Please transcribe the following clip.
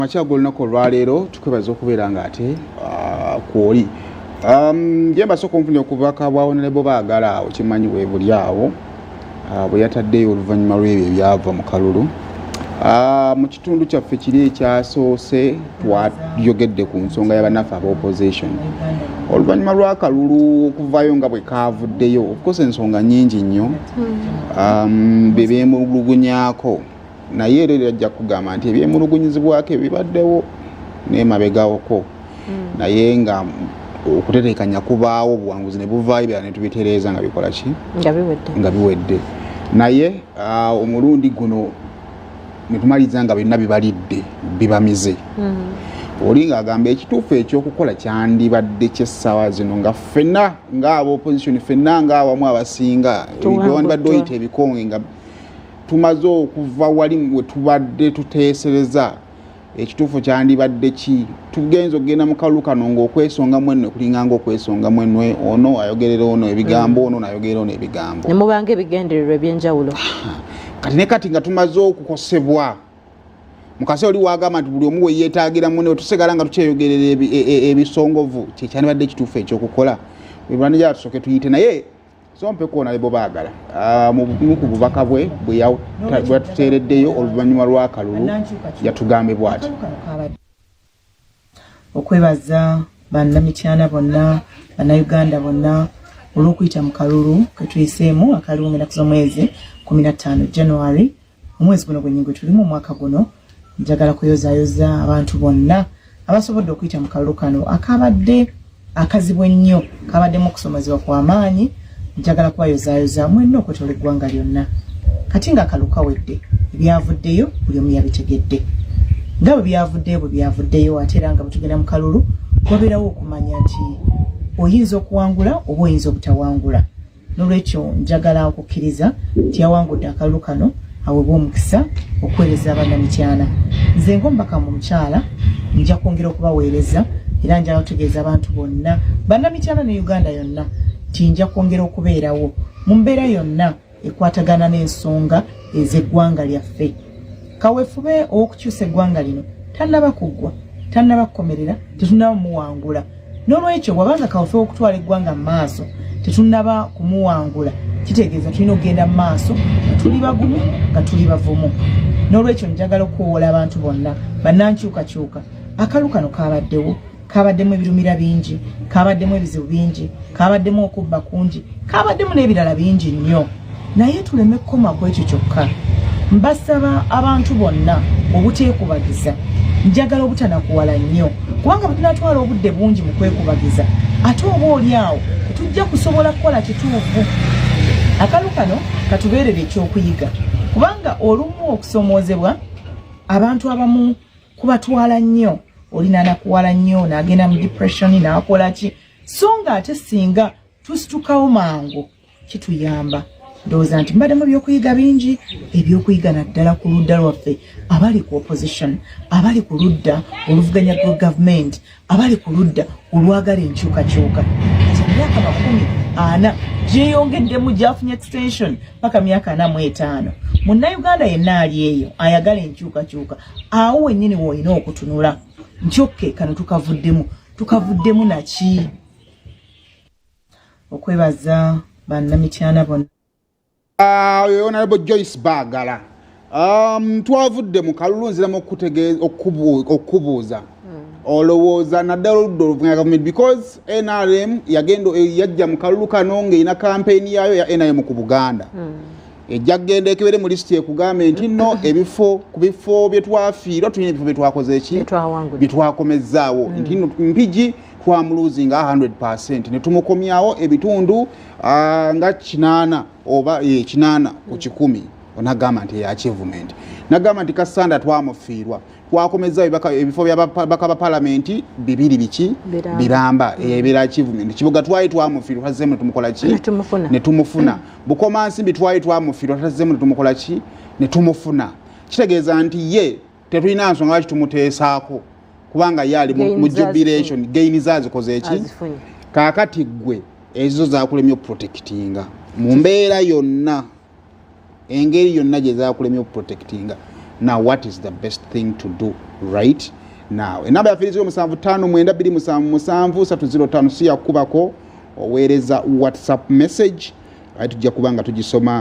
Makya g'olunaku olwaleero tukwebaza okubeera nga ate kwoli nje mbasooka onfunira okubaka bwa Honorable Baagala awo kimanyi bwebuli awo bwe yataddeyo oluvannyuma lw'ebyo ebyava mu kalulu mu kitundu kyaffe kiri ekyasoose. Twayogedde ku nsonga y'abannaffe aba opposition oluvannyuma lw'akalulu okuvaayo nga bwe kaavuddeyo. Of course, ensonga nnyingi nnyo bye beemulugunyaako, naye era ajja kugamba nti ebyemulugunyizibwako ebibaddewo nemabegawoko, naye nga okutetekanya kubaawo, obuwanguzi ne buvaayo, byala ne tubitereeza nga bikola ki? Nga biwedde. Nga biwedde. Naye omulundi guno ne tumaliriza nga byonna bibalidde, bibamize. Oli ng'agamba ekituufu ekyokukola kyandibadde kyessaawa zino nga ffenna ng'aba opposition, ffenna ng'awamu abasinga wandibadde oyita ebikonge nga tumaze okuva wali we tubadde tuteesereza ekituufu kyandibadde ki. Tugenza okugenda mu kalulu kano ng'okwesonga mwenwe kulinga nga okwesonga mwenwe, ono ayogerera ono ebigambo, ono nayogerera ono ebigambo. Ne mubanga ebigendererwa ebyenjawulo. Kati ne kati nga tumaze okukosebwa mu kaseera oli wagamba nti buli omu weyeetaagira munne, tusigala nga tukyeyogerera ebisongovu. Kyekyandibadde ekituufu ekyokukola webanija tusooke tuyite, naye sompeko nalebo Baagala mu ku bubaka bwe bwe yatuteereddeyo oluvannyuma lw'akalulu yatugambye bw'ati. Okwebaza bannamityana bonna, Bannayuganda bonna olw'okuyita mu kalulu ketuyiseemu akaliwo ng'ennaku z'omwezi 15 January, omwezi guno gwennyini gwe tulimu, omwaka guno. Njagala kuyozaayoza abantu bonna abasobodde okuyita mu kalulu kano akabadde akazibu ennyo, kabaddemu okusomozebwa kw'amaanyi. Njagala kubayozaayoza mwenna okwetola eggwanga lyonna. Kati nga akalulu kawedde, ebyavuddeyo buli omu yabitegedde nga bwe byavuddeyo bwe byavuddeyo. Ate era nga bwe tugenda mu kalulu, wabeerawo okumanya nti oyinza okuwangula oba oyinza obutawangula. Nolwekyo njagala okukkiriza nti yawangudde akalulu kano aweebwa omukisa okuweereza abannamityana. Nze ng'omubaka mu mukyala nja kwongera okubaweereza, era njagala kutegeeza abantu bonna bannamityana ne Uganda yonna nti nja kwongera okubeerawo mu mbeera yonna ekwatagana n'ensonga ez'eggwanga lyaffe. Kaweefube ow'okukyusa eggwanga lino tannaba kuggwa, tannaba kukomerera, tetunnaba muwangula. N'olwekyo bw'abanga kaweefube w'okutwala eggwanga mu maaso tetunnaba kumuwangula, kitegeeza tulina okugenda mu maaso nga tuli bagumu, nga tuli bavumu. N'olwekyo njagala okuwoola abantu bonna bannankyukakyuka. Akalu kano kabaddewo, kabaddemu ebirumira bingi, kabaddemu ebizibu bingi, kabaddemu okubba kungi, kabaddemu n'ebirala bingi nnyo, naye tuleme kukoma ku ekyo kyokka. Mbasaba abantu bonna obuteekubagiza. Njagala obutanakuwala nnyo, kubanga bwe tunatwala obudde bungi mu kwekubagiza, ate oba oli awo tetujja kusobola kukola kituufu. Akalu kano katubeerere ekyokuyiga, kubanga olumu okusomoozebwa abantu abamu kubatwala nnyo. Oli nanakuwala nnyo n'agenda mu depression, n'akola ki, so nga ate singa tusitukawo mangu kituyamba. Ndowooza nti mbaddemu ebyokuyiga bingi, ebyokuyiga naddala ku ludda lwaffe abali ku opposition, abali ku ludda oluvuganya gavumenti, abali ku ludda olwagala enkyukakyuka. Kati emyaka 40 gyeyongeddemu, gyafunye extension paka myaka 45. Munnayuganda yenna ali eyo ayagala enkyukakyuka, awo wennyini woolina okutunula nti okay, kano tukavuddemu, tukavuddemu naki? Okwebaza bannamityana bonna. Oyo Honorable Joyce Baagala. Twavudde mu kalulu, nziramu okubuuza, olowooza naddala oludda oluvuganya gavumenti, because NRM yagenda yajja mu kalulu kano ng'erina kampeyini yaayo ya NRM ku Buganda, ejja kugenda ekebere mu lisiti ekugambe nti nno ebifo ku bifo bye twafiirwa tulina ebifo bye twakoze eki? Byetwawangudde. Bye twakomezzaawo, nti nno Mpigi twamuluzinga 100 ne tumukomyawo ebitundu nga 80 oba 80%. Onagamba nti eya achievement, nagamba nti Kasanda twamufiirwa, twakomezaawo ebifo byababaka ba palamenti bibiri biki? Biramba. Biramba, ebeera achievement. Kibuga twali twamufiirwa, twazzemu ne tumukola ki? Ne tumufuna. Ne tumufuna. Bukomansimbi twali twamufiirwa, twazzemu ne tumukola ki? Ne tumufuna. Kitegeeza nti ye tetulina nsonga lwaki tumuteesaako, kubanga ye ali mu Gains. jubilation, gains azikoze eki? Azifunye. Kaakati ggwe ezizo zakulemye okuprotectinga mu mbeera yonna, engeri yonna gye zakulemye okuprotectinga. Now, what is the best thing to do right now? Enamba yaffe eri 0759277305. Si yakubako, oweereza WhatsApp message, aye tujja kuba nga tugisoma.